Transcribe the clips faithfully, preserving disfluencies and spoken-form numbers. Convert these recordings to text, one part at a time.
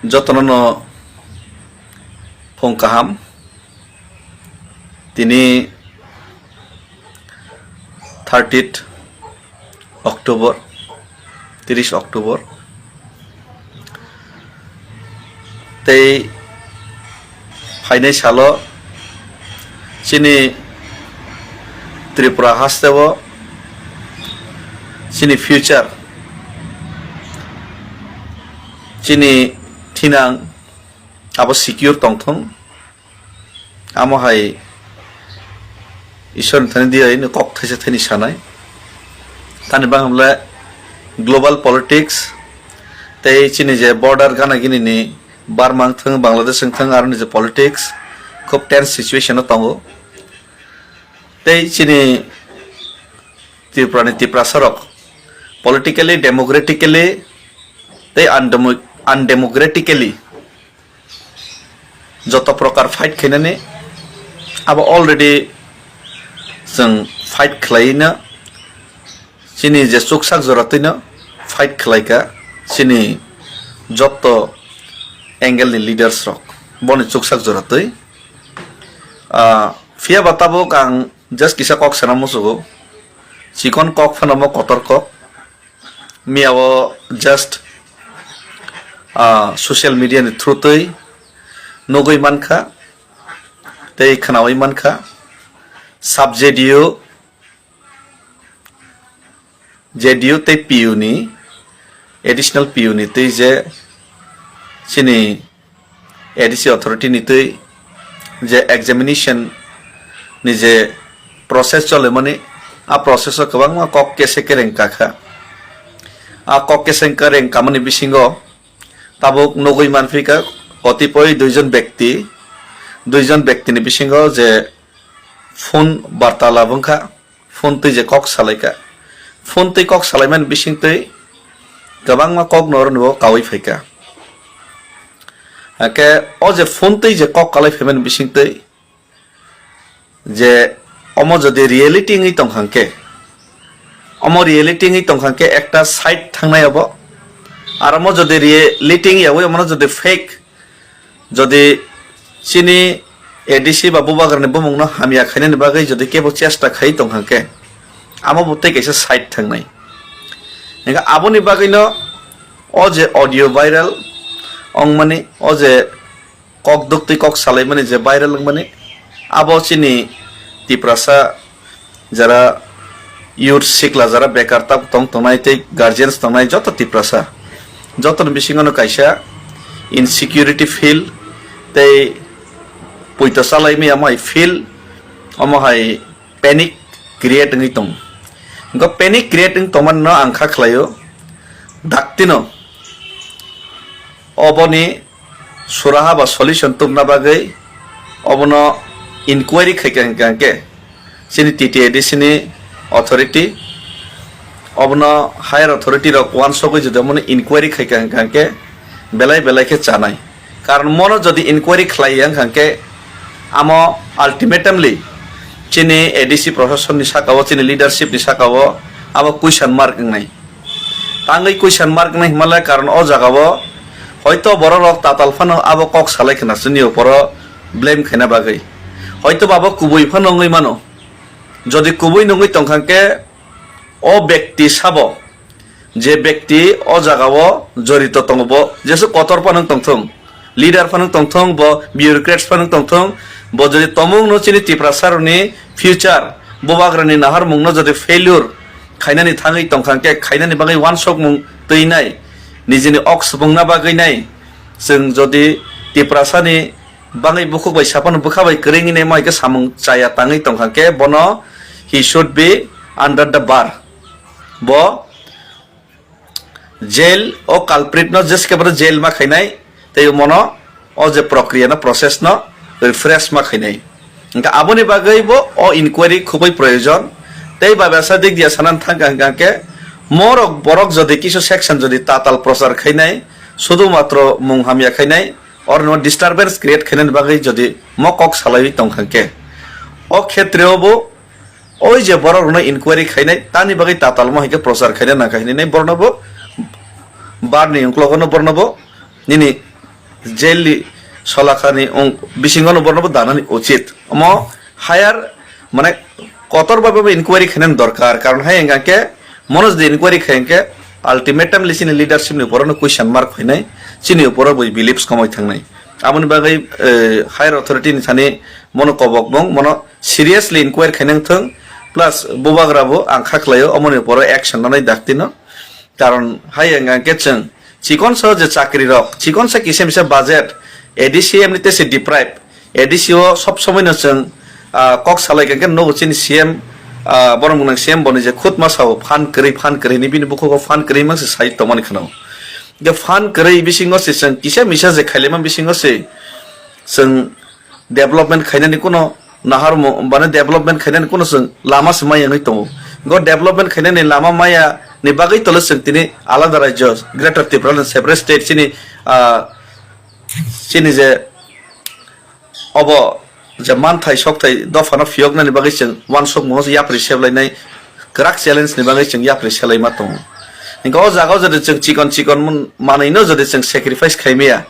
Jotono no phung kaham. Tini thirtieth October, tris October. Tei phainai salo chini Tripura hasteo chini future, chini thinang abo secure tongthung. Amo hai Ishwar ni thani diya ini kok thaisa thani sanai. Tani bang hamle global politics tei chini je border gana gini ni Burma wngthung, Bangladesh wngthung, aroni je politics khub tense situation o tongo. Tei chini Tripura ni Tiprasa rok politically, democratically tei undemo-, undemocratically joto prokar fight khainani abo already chwng fight khlaina, chini je chuksak jora twino fight khlaika chini joto angle ni leaders rok boni chuksak jora twi. Ah, phiya ba tabuk ang just kisa kok sana musugo, chikon kok phano mo kotor kok. Miya o just, ah, social media ni through twi nugwi mankha tei khnawi mankha. Sub J D U, J D U tei P U ni, additional P U ni twi je chini A D C authority ni twi je examination ni je process cholemani, a process o kwbangma kok kese kereng kakha. A kok kese kereng kamani bisingo tabuk nugwi manphika kotipoi duijon bekti, duijon bekti ni bisingo je phone bartalap wngkha. Phone twi je kok salaikha, phone twi kok salaimani bisingtwi kwbangma kok no oro kawi phaikha. Hakhe o je phone twi je kok kalai phaimani bisingtwi je omo jodi reality wngwi tongkha hwnkhe, omo reality wngwi tongkha hwnkhe ekta side thangnai obo, ar omo jodi reality wngya wi omono jodi fake, jodi chini A D C ba bubagrani bumungno hamya khainani bagwi jodi kebo chesta khai tongkha khe, amo bo tei kaisa side thangnai. Hingkhe aboni bagwino o je audio viral wngmani, o je kok duktwi kok salaimani je viral wngmani, abo chini Tiprasa jara youth sikla jara bekar tab tong tongnai tei guardians tongnai joto Tiprasa, jotoni bisingo no kaisa insecurity feel tei puito salai maya mai feel, omo hai panic create wngwi tong. Go panic create wng tongmani no ang kha khlaio, daktino oboni suraha ba solution tubna bagwi obono inquiry khaikha hwnkha hwnkhe chini T T A D C ni authority, obono higher authority rok uansugwi jodi omono inquiry khaikha hwnkha hwnkhe belai belai khe chanai. Karon mono jodi inquiry khlaiya wngkha hwnkhe amo ultimatumly chini A D C proshasonni sakao, chini leadership ni sakao abo question mark wngnai. Tangwi question mark wngnai hwnmale karon o jagao hoito borok rok tatal phano abo kok salai khna chini oporo blame khaina bagwi. Hoito ba bo kubui phano wngwi mano. Jodi kubui nungwi tongkha khe o bekti sabo je bekti o jagao jorito tongo bo jesu kotor phano tongthung. Leader phano tongthung, bo bureaucrats phano tongthung, bo jodi tomung no chini Tiprasa rokni future, bubagrani naharmung no jodi failure khainani thangwi tongkha hwnkhe khainani bagwi uansukmung twi nai, nijini ok swpungna bagwi nai, chwng jodi Tiprasa ni bagwi bukhuk bai saphano bwkha bai kwrwngwi nai, mo hai khe samung chaya tangwi tongkha hwnkhe bono he should be under the bar, bo jail o culprit no jeske boro jail ma khainai, tei mono o je prokriya no, process no refresh ma khainai. Hingkhe aboni bagwi bo o inquiry khubui proyojon. Tei babasa dik dia sanan thangkha hingkha hingkhe morok borok jodi kisu section jodi tatal prochar khainai, sudu matro mung hamya khainai, oro no disturbance create khainani bagwi jodi mo kok salaiwi tongkha hingkhe o khetreo bo oi je borok rokno inquiry khainai, tani bagwi tatalmo hai khe prochar khaina nangkha hinwi nai borokno bo barni uklogo no borokno bo nini jail ni solakani wng bisingo no borno bo danani uchit. Omo higher, mane, kotor bhabe bo inquiry khainani dorkar, karon hai hwnkha khe mono jodi inquiry khai hwnkhe ultimately chini leadership ni upor no question mark phainai, chini upor bo beliefs komoi thangnai. Aboni bagwi, eh, higher authority ni thani mono kobok bong, mono seriously inquiry khainang thung, plus bubagra bo ang kha khlaio, omoni upor action nanai dakti no. Karon hai hwnkha khe chwng chikonsa je chakri rok, chikonsa kisa misa budget, A D C M ni tese deprive, A D C o sob somoi no chwng, ah, kok salai kha khe nogo chini C M, ah, borok mwnang C M boni je khutma sao phan kwrwi, phan kwrwi ni bini bukhugo phan kwrwi mang se sai tongmani khwno. Je phan kwrwi bisingo se chwng kisa misa je khailaima bisingo se chwng development khainani kuno naharmo, mane, development khainani kuno chwng lama se maya wngwi tongo. Go development khainani lama maya ni bagwi tole chwng tini alada rajyo, Greater Tipraland separate state chini, ah, chini je obo je manthai sokthai dophano phiyoknani bagwi chwng uansukmungo yapri seblainai kwrak challenge ni bagwi chwng yapri selaima tongo. Hingke o jaga o jodi chwng chikon chikon mun-, manwino jodi chwng sacrifice khaimaya,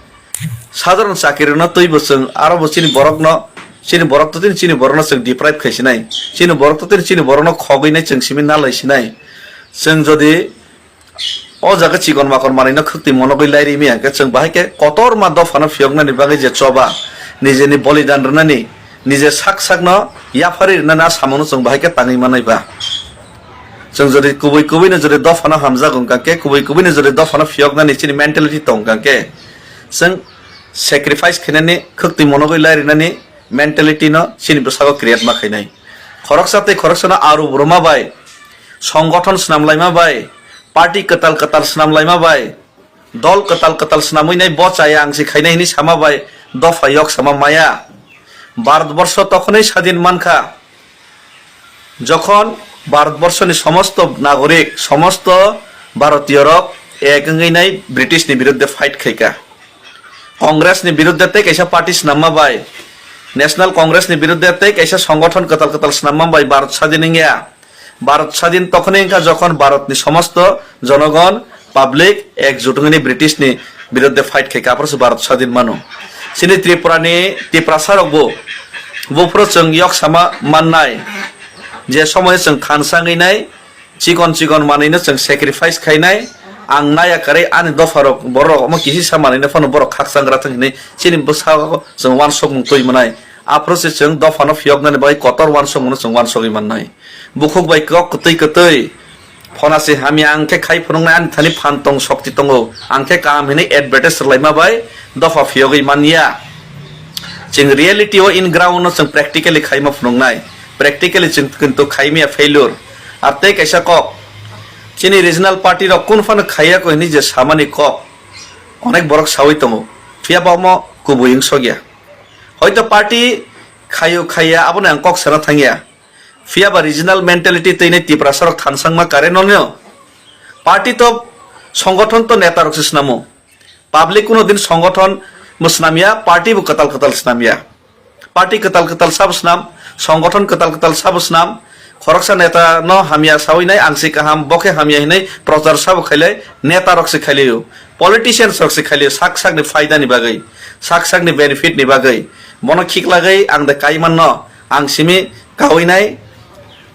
sadharon chakirino twibo chwng aro bo chini borokno, chini borok to tini chini borokno chwng deprive khaisinai, chini borok to tini chini borokno khogwinai chwng simi nalaisinai. Chwng jodi o jaga chikon makon manwino khwktwi monogwi lairimi hwnkhe chwng bahai khe kotorma dophano phiyoknani bagwi je choba, nijeni bolidan rwnani, nije sak sakno yaphari rwnani a samungo chwng bahai khe tangwi manai ba. Chwng jodi kubui kubuino jodi dophano hamjak wngkha khe, kubui kubuino jodi dophano phiyoknani chini mentality tong kha khe, chwng sacrifice khainani, khwktwi monogwi lairinani mentality no chini bwsago create ma khainai. Khoroksa tei khoroksano aru bruma bai, songgothon swnamlaima bai, party kwtal kwtal swnamlaima bai, dol kwtal kwtal swnamwi nai bo chaya ang se khainai hwnwi sama bai dopha yok sama maya. Bharatborsho tokhonwi sadin mankha. Jokhon Bharatborsho ni somosto nagorik, somosto Bharatiyo rok ek wngwi nai British ni biruddhe fight khaikha. Congress ni biruddhe tei kaisa party swnamma bai, National Congress ni biruddhe tei kaisa songgothon kwtal kwtal swnamma bai Bharat sadin wngya. Bharat sadin tokhonwi wngkha jokhon Bharat ni somosto jonogon, public ek jut wngwi British ni biruddhe fight khaikha, aphuru se Bharat sadin mano. Chini Tripura ni Tiprasa rok bo, buphuru chwng yok sama mannai, je somoy chwng thansa wngwi nai, chikon chikon manwino chwng sacrifice khainai, ang naya kwrwi ani dopha rok borok omo kisi sa manwino phano borok khakchang grathang hinwi chini bwsao chwng uansukmung twi mwnai. Aphuru se chwng dophano phiyoknani bagwi kotor uansukmungno chwng uansugwi mannai. Bukhuk bai kok kwtwi kwtwi phona se hamya ang khe khai phunuknai ani thani phan tong sokti tongo, ang khe kaham hinwi advertise rwlaima bai dopha phiyogwi manya. Chwng reality o in ground no chwng practically khaima phunuknai, practically chwng kintu khaimya failure. Ar tei kaisa kok, chini regional party rok kun phano khaiya ko hinwi je samani kok onek borok sawi tongo, phiya ba omo kubui wng sokya. Hoito party khayo khaiya abono ang kok sana thangya. Phiya ba regional mentality twi nai Tiprasa rok thansangma kare no no. Party to, songgothon to neta rok se snamo. Public kuno din songgothon bo snamya, party bo kwtal kwtal snamya. Party kwtal kwtal sabo snam, songgothon kwtal kwtal sabo snam. Khoroksa neta no hamya sawi nai ang se kaham, bo khe hamya hinwi prochar sabo khailai, neta rok se khailio, politicians rok se khailio, sak sak ni phaida ni bagwi, sak sak ni benefit ni bagwi. Bono khiklagwi ang de kaiman no, ang simi kawi nai,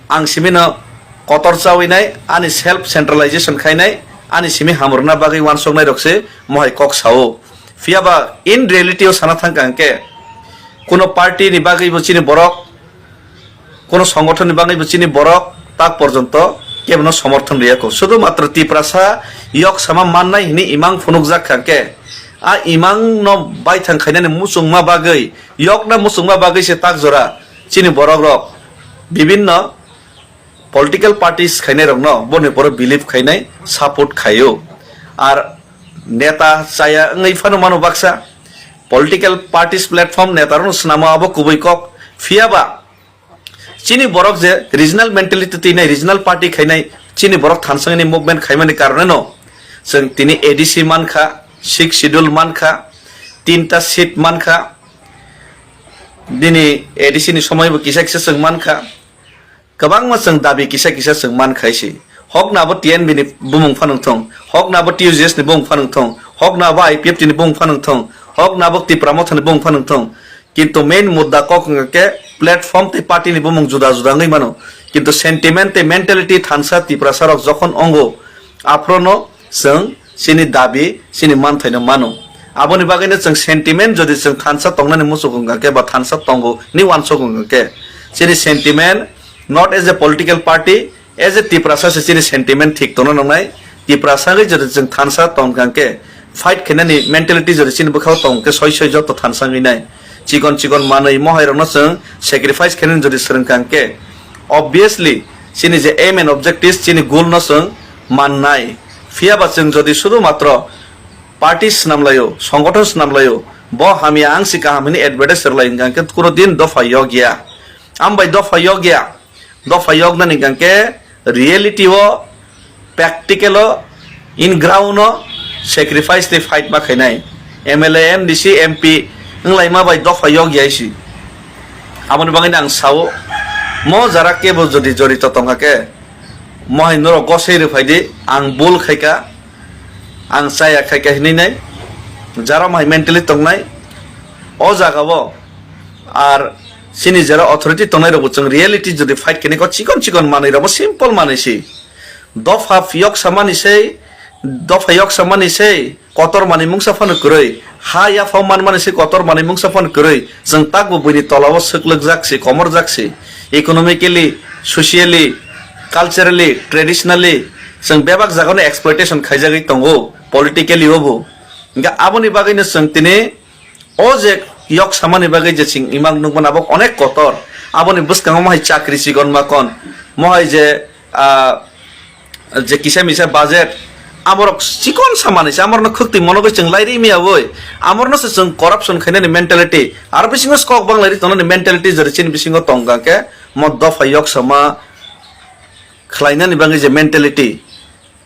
ang simi no kotor chawi nai, ani self centralization khai nai, ani simi hamrwna bagwi uansuk nai rok se mohai kok sao. Phiya ba in reality o sana thang kha hwnkhe, kuno party ni bagwi bo chini borok, kuno songgothon ni bagwi bo chini borok tak porjonto kebono somorthon riya ko. Sudhu matro Tiprasa yok sama mannai hini imang phunukjak kha hwnkhe, a imang no baithang khainani muchungma bagwi, yokna muchungma bagwi se tak jora chini borok rok bibinno political parties khainai rokno boni poro believe khainai, support khaio. Ar neta chaya wngwi phano mano baksa, political parties platform neta rokno swnamo abo kubui kok. Phiya ba chini borok je regional mentality twi nai, regional party khainai, chini borok thansangni movement khaimani karone no chwng tini A D C mankha, sixth schedule mankha, tinta seat mankha. Bini A D C ni somoi bo kisa kisa chwng mankha. Kwbangma chwng dabi kisa kisa chwng mankha se. Hok na bo T N B ni bumung phanwng thung, hok na bo T U J S ni bumung phanwng thung, hok na bo I P F T ni bumung phanwng thung, Hok nabok Tipra Motha ni bumung phano wngthung. Kintu main mudda kok wngkha khe platform tei party ni bumung juda juda wngwi mano. Kintu sentiment tei mentality thansa Tiprasa rok jokhon ongo, aphrono chwng chini dabi, chini manthaino mano. Aboni bagwino chwng sentiment jodi chwng thansa tongnani muchuk wngkha khe ba thansa tongo hinwi uansuk wngkha khe, chini sentiment not as a political party, as a Tiprasa se chini sentiment thik tongna nangnai. Tiprasa wngwi jodi chwng thansa tongkha khe fight khainani mentality jodi chini bwkhao tong khe soi soi joto thansa wngwi nai. Chikon chikon manwi mohairokno chwng sacrifice khainani jodi swrwngkha khe, obviously chini je aim and objectives, chini goal no chwng mannai. Phiya ba chwng jodi sudhu matro party swnamlaio, songothon swnamlaio, bo hamya ang si kaham hwnwi advertise rwlai wngkha khe kuno din dopha yok ya. Ambai dopha yok ya. Dopha yoknani hwnkha khe reality o, practical o, in ground o sacrifice tei fight ma khainai. M L A, M D C, M P wnglaima bai dopha yok ya si. Aboni bagwino ang sao, mo jara kebo jodi jorito tongkha khe, mohai norok gosei rwphai di, ang bul khaika, ang chaya khaika hinwi nai, jara mohai mentally tongnai, o jaga o ar chini jara authority tongnai rokbo chwng reality jodi fight khainai khe chikon chikon manwi rokbo simple manwi si. Dopha yok samani sei, dopha yok samani sei, kotor manwi mungsa phano kwrwi, ha yaphao manmani sei kotor manwi mungsa phano kwrwi, chwng takbo buini tolao swklwkjak si, komorjak si, economically, socially, culturally, traditionally, chwng bebak jagano exploitation khaijagwi tongo, politically obo. Hwnkhe aboni bagwino chwng tini o je yok samani bagwi je chwng imang nukmano abo onek kotor, aboni bwskango mohai chakri chikon makon, mohai je, ah, je kisa misa budget, amorok chikon samani se, amorno khwktwi monogwi chwng lairi miyawi, amorno se chwng corruption khainani mentality, aro bisingo skok bang lairi tongnani mentality jodi chini bisingo tongkha khe, mo dopha yok sama khlainani bagwi je mentality,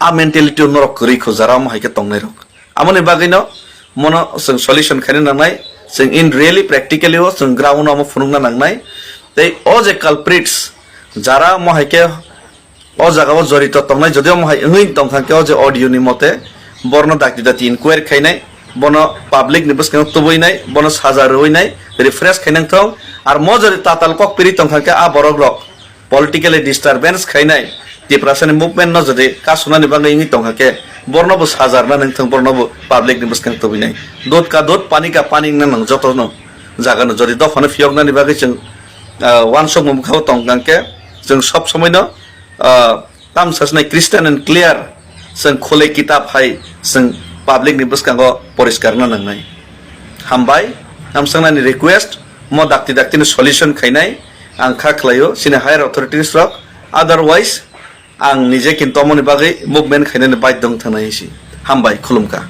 a mentality o norok kwrwi kho jara omo hai khe tongnai rok. Amoni bagwino mono chwng solution khaina nangnai, chwng in really practically o chwng ground o omo phunukna nangnai. Tei o je culprits, jara omo hai khe o jaga o jorito tongnai, jodi omo hai wngwi tongkha khe o je audio ni mote borno dakti dakti inquiry khainai, bono public ni bwskango tubui nai, bono saja rwui nai, refresh khainang thong. Ar mo jodi tatal kok piri tongkha khe a borok rok politically disturbance khainai, Tiprasani movement no jodi kasunani bagwi wngwi tongkha khe, borno bo sajarna nangthung, borno bo public ni bwskang tubinai. Dud ka dud, pani ka pani wngna nang jotono jagano. Jodi dophano phiyoknani bagwi chwng, ah, uansukmung bwkhao tongkha khe, chwng sob somoino, ah, tamsasnai crystal and clear, chwng khulai kitab hai chwng public ni bwskango poriskar wngna nangnai. Hambai, amsongnani request, mo dakti dakti ni solution khainai, ang kha khlaio, chini higher authorities rok, otherwise, ang nije kintu omoni bagwi movement khainani baidhyo wng thangnai hinsi. Hambai, khulumkha.